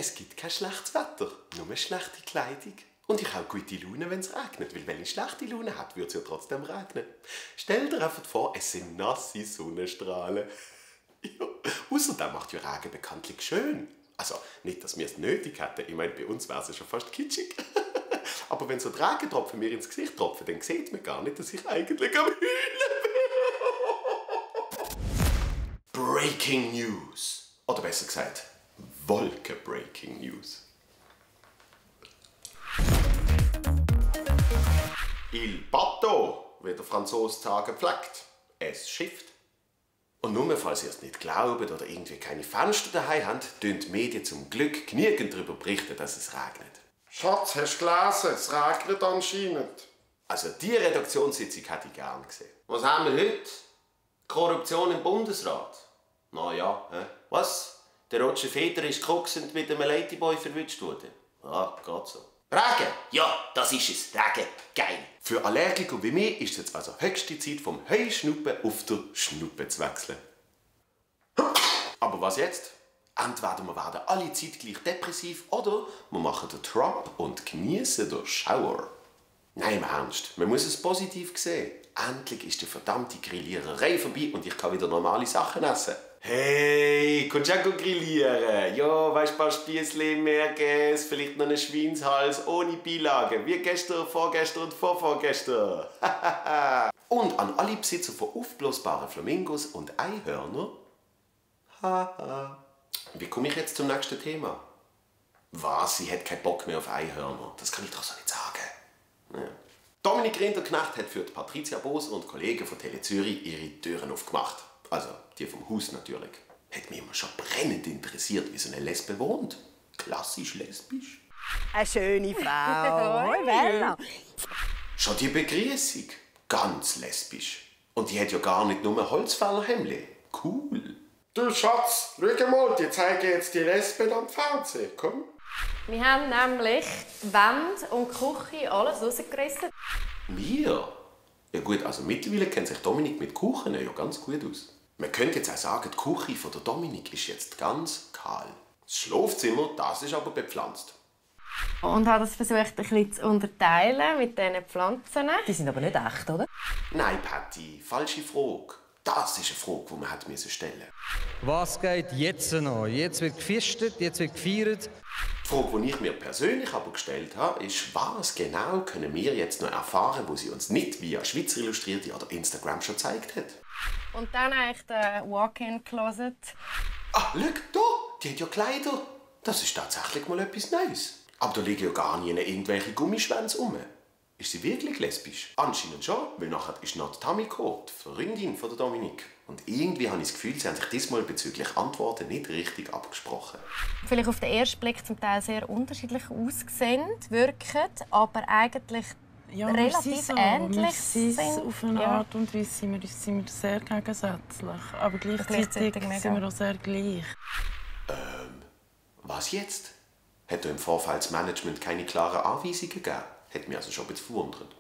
Es gibt kein schlechtes Wetter, nur schlechte Kleidung. Und ich habe gute Laune, wenn es regnet, weil wenn ich schlechte Laune habe, würde es ja trotzdem regnen. Stell dir einfach vor, es sind nasse Sonnenstrahlen. Ja. Außerdem macht ja Regen bekanntlich schön. Also nicht, dass wir es nötig hätten. Ich meine, bei uns wäre es ja schon fast kitschig. Aber wenn so die Regentropfen mir ins Gesicht tropfen, dann sieht man gar nicht, dass ich eigentlich am Heulen bin. Breaking News. Oder besser gesagt, Wolken-Breaking News. Il Bateau, wie der Franzose sagen pflegt. Es schifft. Und nur falls ihr es nicht glaubt oder irgendwie keine Fenster daheim habt, tun die Medien zum Glück genügend darüber berichten, dass es regnet. Schatz, hast du gelesen? Es regnet anscheinend. Also die Redaktionssitzung hätte ich gern gesehen. Was haben wir heute? Korruption im Bundesrat. Na ja, was? Der Roger Federer ist koksend mit einem Ladyboy verwünscht worden. Ah, geht so. Regen! Ja, das ist es. Regen. Geil. Für Allergiker wie mich ist es jetzt also höchste Zeit, vom Heuschnuppen auf der Schnuppe zu wechseln. Aber was jetzt? Entweder wir werden alle zeitgleich depressiv oder wir machen den Trump und genießen den Schauer. Nein, im Ernst, man muss es positiv sehen. Endlich ist die verdammte Grilliererei vorbei und ich kann wieder normale Sachen essen. Hey, kannst du auch grillieren? Ja, weißt du, ein paar Spiessli, Merkes, vielleicht noch einen Schweinshals ohne Beilage, wie gestern, vorgestern und vorvorgestern. Und an alle Besitzer von aufblasbaren Flamingos und Einhörner. Haha. Wie komme ich jetzt zum nächsten Thema? Was? Sie hat keinen Bock mehr auf Einhörner. Das kann ich doch so nicht sagen. Ja. Dominik Rinderknecht hat für Patricia Boser und Kollegen von Tele Zürich ihre Türen aufgemacht. Also die vom Haus natürlich. Hat mich immer schon brennend interessiert, wie so eine Lesbe wohnt. Klassisch lesbisch. Eine schöne Frau. Hoi, Bella. Schon die Begrüßung. Ganz lesbisch. Und die hat ja gar nicht nur ein Holzfällerhemdli. Cool. Du Schatz, schau mal, die zeigen jetzt die Lesben am Fernsehen. Komm. Wir haben nämlich die Wände und die Küche alles rausgerissen. Wir? Ja gut, also mittlerweile kennt sich Dominik mit Kuchen ja ganz gut aus. Man könnte jetzt auch sagen, die Küche von der Dominik ist jetzt ganz kahl. Das Schlafzimmer, das ist aber bepflanzt. Und habe das versucht, ein bisschen zu unterteilen mit diesen Pflanzen. Die sind aber nicht echt, oder? Nein, Patti, falsche Frage. Das ist eine Frage, die man hätte stellen müssen. Was geht jetzt noch? Jetzt wird gefistet, jetzt wird gefeiert. Die Frage, die ich mir persönlich aber gestellt habe, ist, was genau können wir jetzt noch erfahren, wo sie uns nicht via Schweizer Illustrierte oder Instagram schon gezeigt hat. Und dann eigentlich der Walk-in-Closet. Ah, schau, da, die hat ja Kleider. Das ist tatsächlich mal etwas Neues. Aber da liegen ja gar nie irgendwelche Gummischwänze rum. Ist sie wirklich lesbisch? Anscheinend schon, weil nachher ist noch Tamiko, die Freundin von der Dominik. Und irgendwie habe ich das Gefühl, sie haben sich diesmal bezüglich Antworten nicht richtig abgesprochen. Vielleicht auf den ersten Blick zum Teil sehr unterschiedlich aussehen, wirken, aber eigentlich relativ ähnlich sind. Auf eine Art und Weise sind wir sehr gegensätzlich, aber gleichzeitig sind wir auch sehr gleich. Was jetzt? Hat im Vorfeld das Management keine klaren Anweisungen gegeben? Hat mich also schon ein bisschen verwundert.